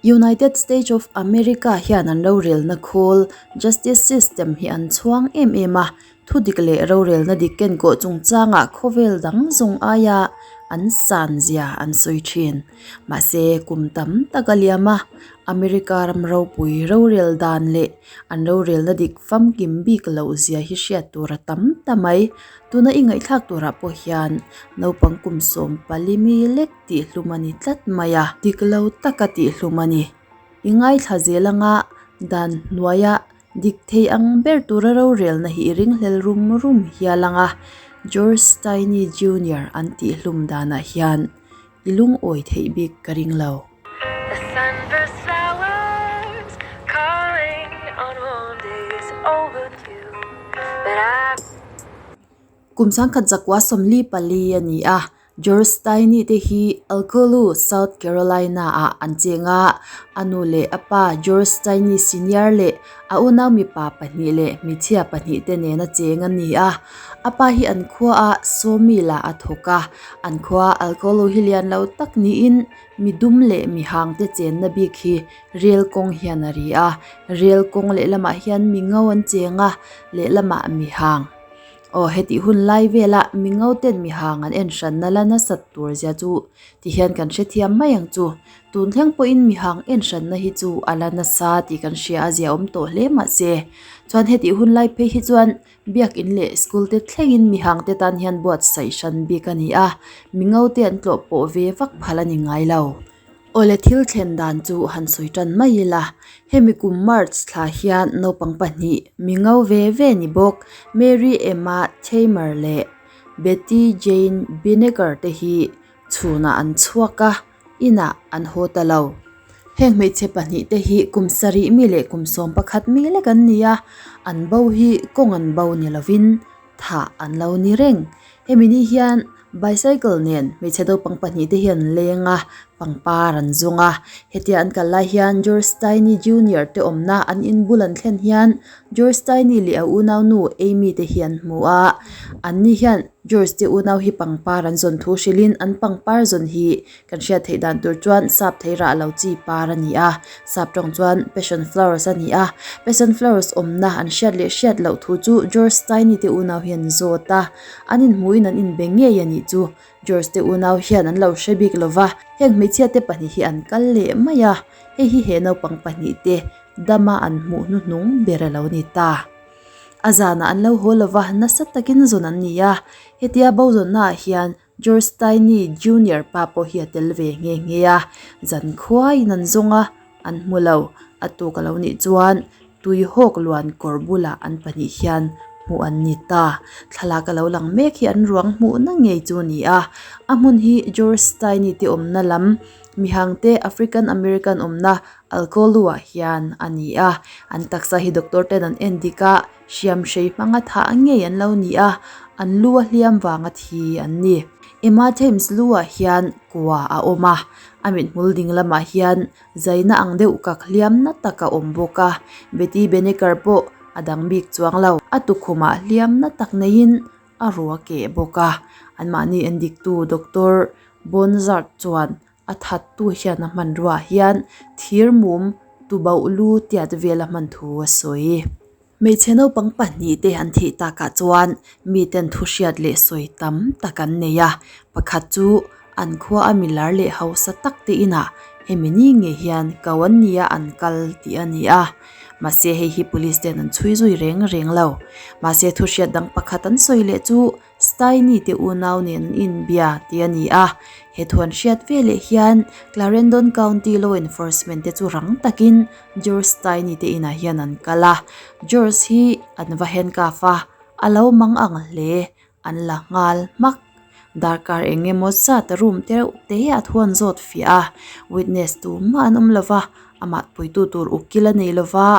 United States of America hian an rorelna khawl, justice system, hi an chhuang em em a, Thudik leh rorelna dik kenkawh chungchangah khawvel dang zawng aia an san zia an sawi thin. Mahse, kum tam tak a liam a, America ram ropui rorel dan leh an rorelna dik famkim bik loh zia hi hriat tur a tam ta mai. Tuna i ngaihthlak turah pawh hian naupang kum 14 mi lek tihhlum a ni tlat mai a, dik lo taka tihhlum a ni. I ngaithla zel anga dan hnuaia Dik thei ang ber tura rorelna hi i ringhlel rum rum hial ang a, George Stinney Junior an tih hlum danah hian i lungawi theih bik ka ring lo. The sunburst flowers calling on warm days overdue But I. Kum 1944 a ni a, George Stinney te hi Alcolu, South Carolina-ah an cheng a, a nu leh a pa George Stinney Senior leh a unau mipa pahnih leh hmeichhia pahnih te nena cheng a ni a. A pa hi an khuaah sawmill-ah a thawk a, an khua Alcolu hi lian lo tak niin mi dum leh mi hang te chenna bik hi rel kawng hian a ri a, rel kawng lehlamah hian mi ngo an cheng a, lehlamah mi hang. Aw hetih hun lai vela mi ngo ten mi hang an en hranna la nasat tur zia chu ti hian kan hrethiam mai ang chu. Tun thleng pawhin mi hang en hranna hi chu a la nasa tih kan hria a zia awm tawh hle mahse chuan hetih hun lai phei hi chuan biakin leh school te thlengin mi hang te tan hian buatsaih hran bik a ni a, mi ngo te an tlawh pawh ve vak phal a ni ngai lo. Awle thil thlen dan chu han sawi tan mai ila, hemi kum March thla hian naupang pahnih mi ngo ve ve ni bawk Mary Emma Thamer leh Betty Jane Binneker te hi chhunah an chhuak a, inah an haw ta lo. Heng hmeichhe pahnih te hi kum sarih mi leh kum 11 mi lek an ni a, an bo hi kawng an bo ni lovin thah an lo ni reng. Hemi ni hian bicycle nen hmeichhe naupang pahnih te hian an leng a, pangpar an zawng a. Hetia an kal lai hian George Stinney Junior te awmna an inbul an thlen hian George Stinney leh a unaunu Amy te hi an hmu a. Anni hian George te unau hi pangpar an zawn thu hrilhin an pangpar zawn hi Kan hriat theih dan tur chuan sap thei rah lo chi par a ni a, sap tawng chuan passion flowers a ni a. Passion flowers awmna an hriat leh hriat loh thu chu George Stinney te unau hian an zawt a, an inhmuhin an inbe ngei a nih chu. George te unau hian an lo hre bik lo va, heng hmeichhia te pahnih hi an kal leh mai a, hei hi he naupang pahnih te dama an hmuh hnuhnung ber a lo ni ta. A zanah an lo haw lo va, nasa takin zawn an ni a, hetia bo zawnnaah hian George Stinney Junior pa pawh hi a tel ve nghe nghe a, zan khuaiin an zawng a, an hmu lo. A tuk a lo nih chuan tui hawk luan kawr bulah an pahnih hian hmuh an ni ta. Thlalak a lo lang mek hi an ruang hmuhna ngei chu a ni a, a hmun hi George Stinney te awmna lam Mihangte African American awmna Alcolu-ah hian a ni a, an taksa hi doctor ten an en dik a, Hriamhrei hmanga thah ngei an lo ni a, an lu a hliam vanga thi an ni. Emma Thames lu ah hian kua a awm a, a mithmul ding lamah hian zaina ang deuh kak hliam na tak a awm bawk a, Betty Beneker pawh a dang bik chuang lo. A tukhumah hliam na tak neiin a ru a keh bawk a, anmahni en diktu Doctor Bonzart chuan A thattu hian a hmanruaah hian thir mum tubauh lu tiat vel a hman thu a sawi. Hmeichhe naupang pahnih te an thih takah chuan miten thu hriat leh sawi tam tak an nei a, pakhat chu an khua a milar leh hausa tak te inah hemi ni ngei hian ko an nia an kal tih a ni a. Mahse hei hi police ten an chhui zui reng reng lo. Mahse thu hriat dang pakhat an sawi leh chu Stinney te unau nen an inbia tih a ni a, he thuan hriat ve leh hian Clarendon County Law Enforcement te chu rang takin George Stinney te inah hian an kal a, George hi an va handcuff a, a lo mang ang hle, an la nghal hmak. Darkar eng emaw zat room te reuh te a thuan zawt fiah a, witness tumah an awm lova, amah puitu tur ukil a nei lova,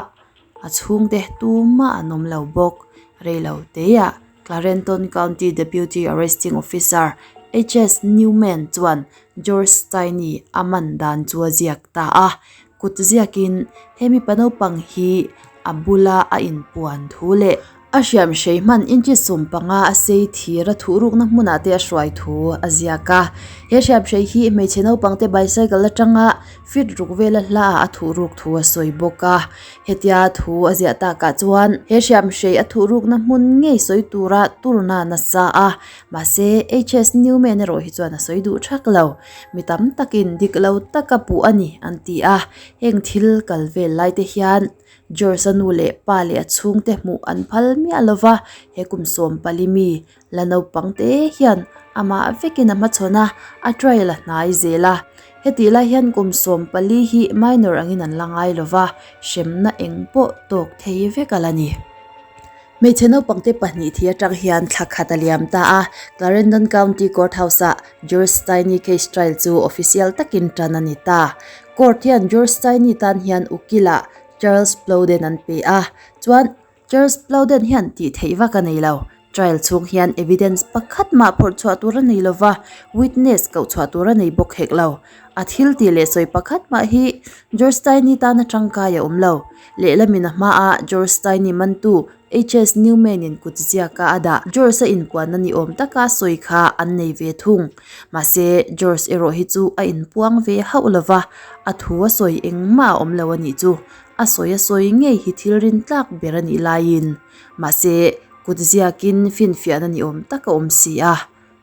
a chhungte tumah an awm lo bawk. Reilo teah Clarenton County Deputy Arresting Officer HS Newman chuan George Stinney a man dan chu a ziak ta a, kut ziakin he mipa naupang hi a bula a inpuan thu leh. A hriam hrei hman inches 15 a sei thir a thuhrukna hmunah te a hruai thu a ziak a. He hriam hrei hi hmeichhe naupangte bicycle atanga feet ruk vela hla ah a thuhruk thu a sawi bawk a. Hetia thu a ziah takah chuan he hriam hrei a thuhrukna hmun ngei sawi tura turna nasa a. Mahse HS Newman erawh hi chuan a sawi duh thak lo. Mi tam takin dik lo taka puh a ni an ti a. Heng thil kal vel lai te hian George-a nu leh pa leh a chhungte hmuh an phal miah lo va, he kum 14 mi la naupang te hian amah vekin a hmachhawn a, a trial a hnai zel a. Hetih lai hian kum 14 hi minor angin an la ngai lo va, hremna eng pawh tawk thei vek a la ni. Hmeichhe naupangte pahnih thi atang hian thla khat a liam ta a, Clarendon County Courthouse-ah George Stinney case trial chu official takin tan a ni ta. Court hian George Stinney tan hian ukilah Charles Plowden an pe a, chuan Charles Plowden hian tih theih vak a nei lo. Trial chhung hian evidence pakhat mah phawrh chhuah tur a nei lo va, witness koh chhuah tur a nei bawk hek lo. A thil tih leh sawi pakhat mah hi George Stinney tana tangkai a awm lo. Lehlamin a hmaah George Stinney mantu HS Newman-in kut ziaka a dah. George-a inpuanna ni awm taka sawi kha an nei ve thung. Mahse, George erawh hi chu a inpuang ve hauh lo va, a thu a sawi engmah a awm lo a nih chu. A sawi a sawi ngei hi thil rintlak ber a nih laiin. Mahse, kut ziakin finfiahna ni awm tak a awm si a.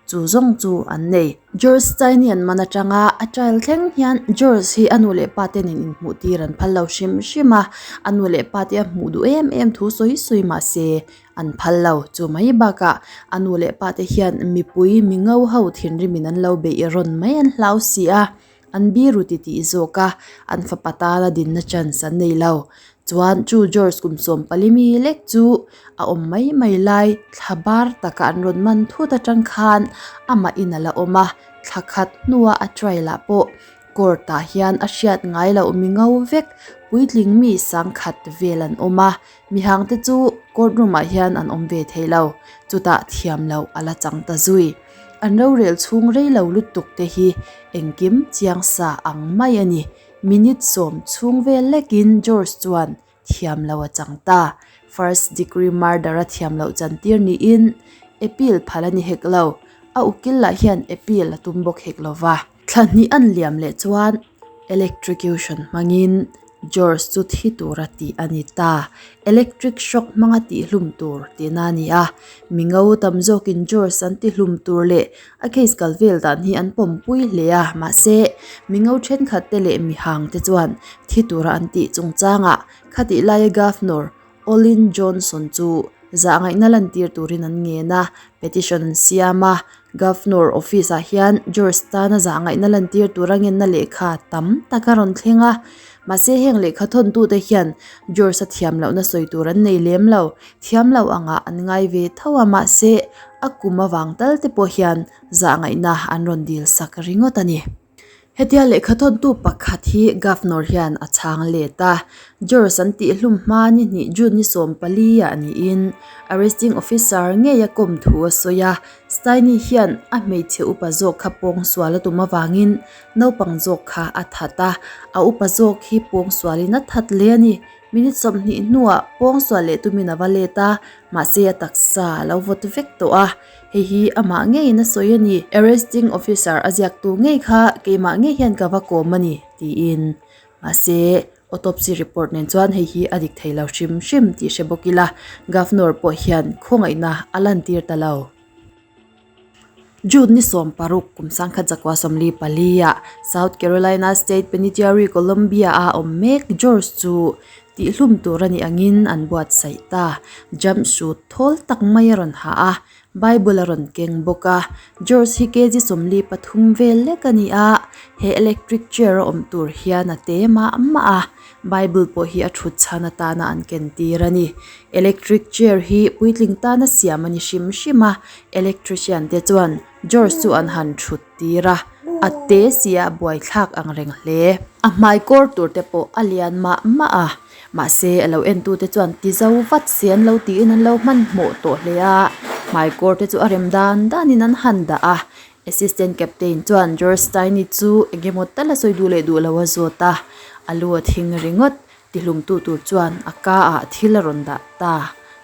Chu zawng chu an nei. George Stinney an man atanga a trial thleng hian George hi a nu leh pa te nen inhmuh tir an phal lo hrim hrim a, a nu leh pa te a hmuh duh em em thu sawi sawi mah se an phal lo. Chu mai bakah a nu leh pa te hian mipui mi ngo ho thinrimin an lo beih rawn mai an hlau si a, An biru ti tih zawk a, an fapa tana dinna chance an nei lo. Chuan chu George kum 14 mi lek chu a awm mai mai lai thla bar taka an rawn man thut atang khan amah in a la awm a, thla khat hnua a trial ah pawh court ah hian a hriat ngai loh mi ngo vek puitling mi sangkhat vel an awm a, mihang te chu court room ah hian an awm ve thei lo, chutah thiam loh a la chang ta zui. An rorel chhung rei lo lutuk te hi engkim chiang sa ang mai a ni. Minute 10 chhung vel lekin George chuan thiam lo a chang ta. First degree murder a thiam loh chantir niin appeal phal a ni hek lo. A ukil lah hian appeal a tum bawk hek lo va. Thla hnih an liam leh chuan electrocution hmangin George chu thi tura tih a ni ta. Electric shock hmanga tihhlum tur tihna a ni a. Mi ngo tam zawkin George an tihlum tur leh a case kal vel dan hi an pawmpui hle a, mahse mi ngo thenkhat te leh mi hang te chuan thi tura an tih chungchangah khatih laia Governor Olin Johnson chu zahngaihna lantir turin an ngen a, petition an siam a. Governor office ah hian George tana zahngaihna lantir tura ngenna lehkha tam tak a rawn thleng a. Mahse heng lehkha thawntute hian George a thiam lohna sawi tur an nei lem lo, thiam lo angah an ngai ve tho a mahse a kum avang tal te pawh hian zahngaihna an rawn dil sak ringawt a ni. Hetia lehkha thawntu pakhat hi Governor hian a chhang let a, George an tihhlum hma ni hnih June ni 14 ah niin arresting officer ngei a kawm thu a sawi a, Stinney hian a hmeichhe upa zawk kha pawngsual a tum avangin naupang zawk kha a that a, a upa zawk hi pawngsualin a that hle a ni. Minute 20 hnuah pawngsual leh tumin a va let a, mahse a taksa a lo vawt vek tawh a. Hei hi amah ngeiin a sawi a ni. Arresting officer a ziaktu ngei kha keimah ngei hian ka va kawm a ni, tiin. Mahse, autopsy report nen chuan hei hi a dik thei lo hrim hrim tih hre bawk ila, Governor pawh hian khawngaihna a lantir ta lo. June ni 16 kum 1944 ah South Carolina State Penitentiary Columbia a awm mek George chu Tihhlum tur a nih angin an buatsaih ta. Jumpsuit thawl tak mai a rawn ha a, Bible a rawn keng bawk a. George hi kg 43 vel lek a ni a, he electric chair a awm tur hian a te mah mah a, Bible pawh hi a thut chhan atana an ken tir a ni. Electric chair hi puitling tana siam a ni hrim hrim a, electrician te chuan George chu an han thut tir a, a te si a buaithlak ang reng hle. A hmai kawr tur te pawh a lian mah mah a, mahse a lo en tute chuan ti zo vat se an lo tiin an lo hmanhmawh tawh hle a, hmai kawr te chu a rem dan danin an han dah a, Assistant Captain chuan George Stinney chu engemaw tal a sawi duh leh duh lo a zawt a, a lu a thing ringawt. Tihlumtu tur chuan a ka ah thil a rawn dah ta.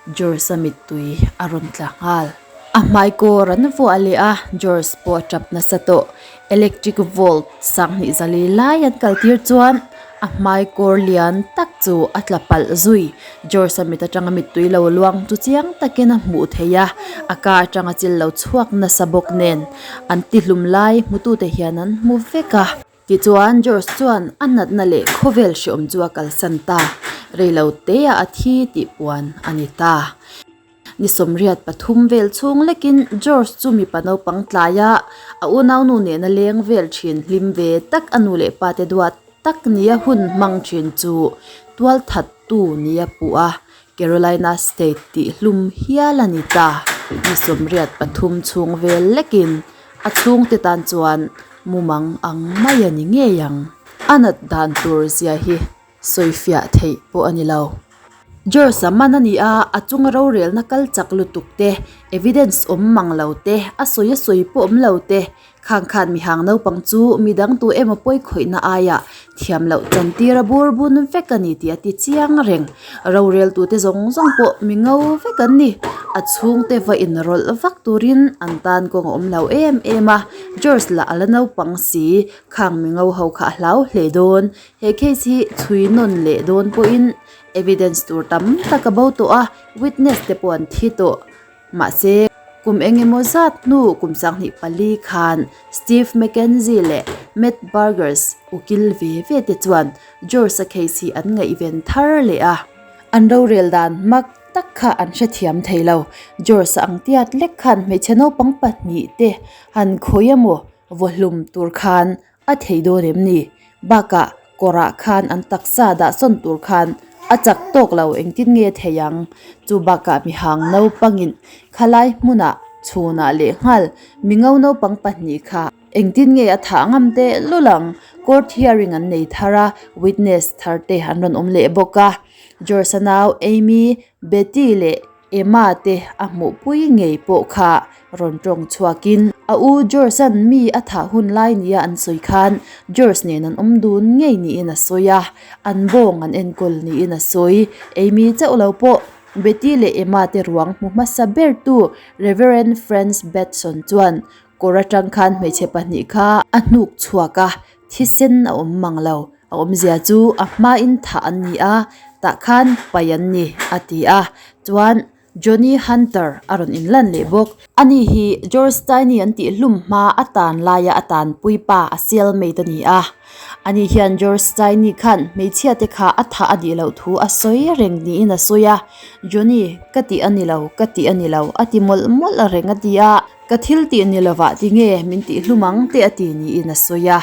George-a mittui a rawn tla nghal. A hmai kawr an vuah leh a, George pawh a tap nasa tawh. Electric volt sanghnih zali lai an kal tir chuan a hmai kawr lian tak chu a tla palh zui. George-a mit atanga mittui lo luang chu chiang takin a hmuh theih a, a ka atanga chil lo chhuak nasa bawk nen an tihlum lai hmutute hian an hmu vek a. Tichuan George chuan a natna leh khawvel hreawm chu a kalsan ta, reilo teah a thi tih puan a ni ta. Ni 83 vel chhung lekin George chu mipa naupang tlaia a unaunu nena leng vel thin hlim ve tak a nu leh pate duat tak nia hun hmang thin chu tualthattu nia puh a, Carolina State tih hlum hial a ni ta. Ni 83 chhung vel lekin a chhungte tan chuan mumang ang mai a ni ngei ang. A nat dan tur zia hi sawifiah theih pawh a ni lo. George a man a ni a, a chunga rorelna kal chak lutuk te, evidence awm mang lo te, a sawi a sawi pawh awm lo te, khang khan mihang naupang chu midang tu emaw pawi khawihna aia thiam loh chantir a bur bun vek a ni tih a ti chiang reng. Roreltute zawng zawng pawh mi ngo vek an ni. A chhungte va inrawlh vak turin an tan kawng a awm lo em em a, George lah a la naupang si, khang mi ngo ho kha a hlau hle dawn. He case hi chhui nawn leh dawn pawhin evidence tur tam tak a bo tawh a, witness te pawh an thi tawh. Mahse, kum eng emaw zat hnu kum 24 khan Steve McKenzie leh Matt Burgers ukil ve ve te chuan George-a case hi an ngaihven thar leh a. An rorel dan mak tak kha an hrethiam thei lo. George-a ang tiat lek khan hmeichhe naupang pahnih te han khawi emaw vawhlum tur khan A thei dawn em ni? Bakah kawrah khan an taksa dah sawn tur khan a chak tawk lo engtin nge thei ang? Chu bakah mihang naupangin khalai hmunah chhunah leh nghal mingo naupang pahnih kha engtin nge a thah ngam teh lul ang? Court hearing an nei thar a, witness thar te an rawn awm leh bawk a. George-a nau Amy, Betty leh Emma te a hmuhpui ngei pawh kha rawn tawng chhuakin a u George-a'n mi a thah hun lai nia an sawi khan George nen an awm dun ngei niin a sawi a, an bawng an enkawl niin a sawi. Amy chauh lo pawh Betty leh Emma te ruang hmu hmasa bertu Reverend Franz Batson chuan kawr atang khan hmeichhe pahnih kha a hnuk chhuak a, thisen a awm mang lo. A awmzia chu a hmain thah an ni a, tah khan paih an ni, a ti a. Chuan Johnny Hunter a rawn inlan leh bawk. Ani hi George Stinney an tih hlum hma a tan laia a tanpui pa a cellmate a ni a. Ani hian George Stinney khan hmeichhia te kha a thah a nih loh thu a sawi reng niin a sawi a. Johnny, ka tih a ni lo, ka tih a ni lo, a ti mawlh mawlh reng a ti a. Ka thil tih ni lovah tinge min tih hlum ang te a ti niin a sawi a.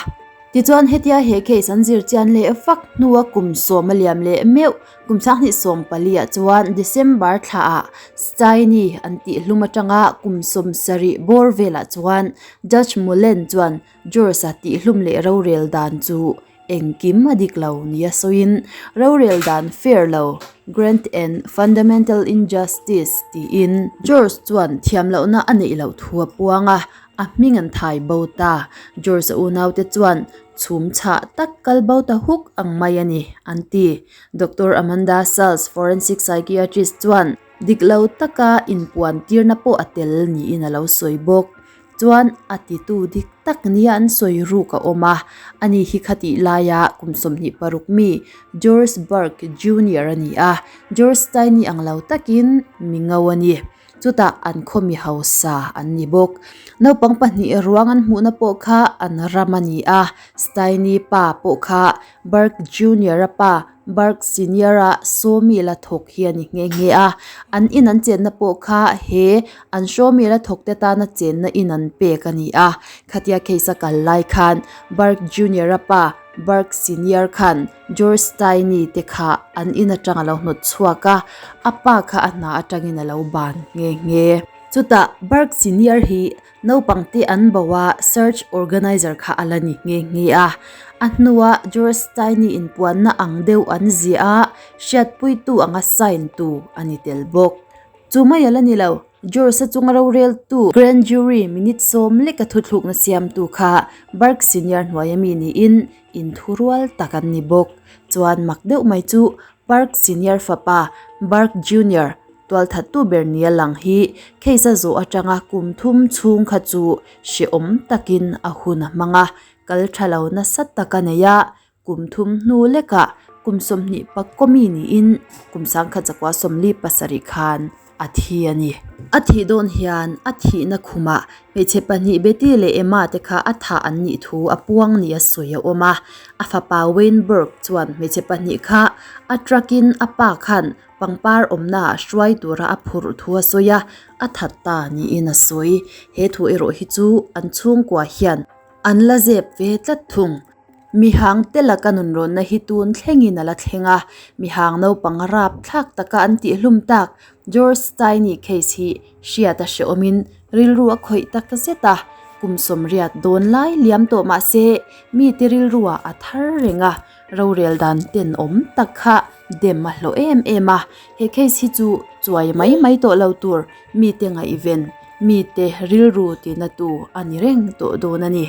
Tichuan hetia he case an zir chian leh vak hnua kum sawm a liam leh meuh kum 2014 ah chuan December thla ah Stinney an tih hlum atanga kum 70 bawr velah chuan Judge Mullen chuan George-a tih hlum leh rorel dan chu engkim a dik lo nia sawiin rorel dan fair lo, grant and fundamental injustice tiin George chuan thiam lohna a neih loh thu a puang a. A hming an thai bo ta. George-a unaute chuan chhum chhah tak kal bo ta huk ang mai a ni, an ti. Doctor Amanda Sals, forensic psychiatrist chuan dik lo taka inpuan tirna pawh a tel niin a lo sawi bawk. Chuan a titu dik tak nia an sawi ruk a awm a, ani hi khatih laia kum 26 mi George Burke Junior a ni a, George Stinney ang lo takin mi ngo a ni. Chutah an khawmi hausa an ni bawk. Naupang pahnih ruang an hmuhna pawh kha an ram a ni a, Stinney pa pawh kha Burke Junior-a pa Burke Senior-a sawmil a thawk hi a ni nghe nghe a. An in an chenna pawh kha he an sawmil a thawkte tana chenna in an pek a ni a. Khatia case a kal lai khan Burke Junior-a pa Burke Senior khan George Stinney te kha an in atang a lo hnawt chhuak a, a pa kha a hna atangin a lo ban nghe nghe. Chutah Burke Senior hi naupang te an bo a, search organizer kha a la ni nghe nghe a. A hnua George Stinney inpuanna ang deuh an ziah a, hriatpuitu anga sign tu a ni tel bawk. Chu mai a la ni lo, George-a chunga roreltu Grand Jury minute sawm leka thuthlukna siamtu kha Burke Senior hnuaia mi niin Inthurual tak an ni bawk. Chuan mak deuh mai chu Park Senior fapa Burke Junior Tualthattu ber nia lang hi case a zawh atanga kum thum chhung kha chu hrehawm takin a hun a hmang a, kal tha lo nasa tak a nei a, kum thum hnu lekah kum 20 pakawmi niin kum 1947 khan a thi a ni. A thih dawn hian a thihna khumah hmeichhe pahnih Betty leh Emma te kha a thah an nih thu a puang ni a sawi a awm a. A fapa Wayne Burke chuan hmeichhe pahnih kha a truck in a pa khan pangpar awmna ah hruai tura a phurh thu a sawi a, a that ta niin a sawi. He thu erawh hi chu an chhungkua hian an la zep ve tlat thung. Mihang te laka nunrawnna hi tun thlengin a la thleng a, mihang naupang rap thlak taka an tihhlum tak George Stinney case hi hriat a hrehawmin rilru a khawih tak zet a, kum 80 dawn lai liam tawh mah se mite rilruah a thar reng a, rorel dan tenawm tak kha dem a hlawh em em a, he case hi chu chuai mai mai tawh lo tur mite ngaihven, mite rilru tina tu a ni reng tawh dawn a ni.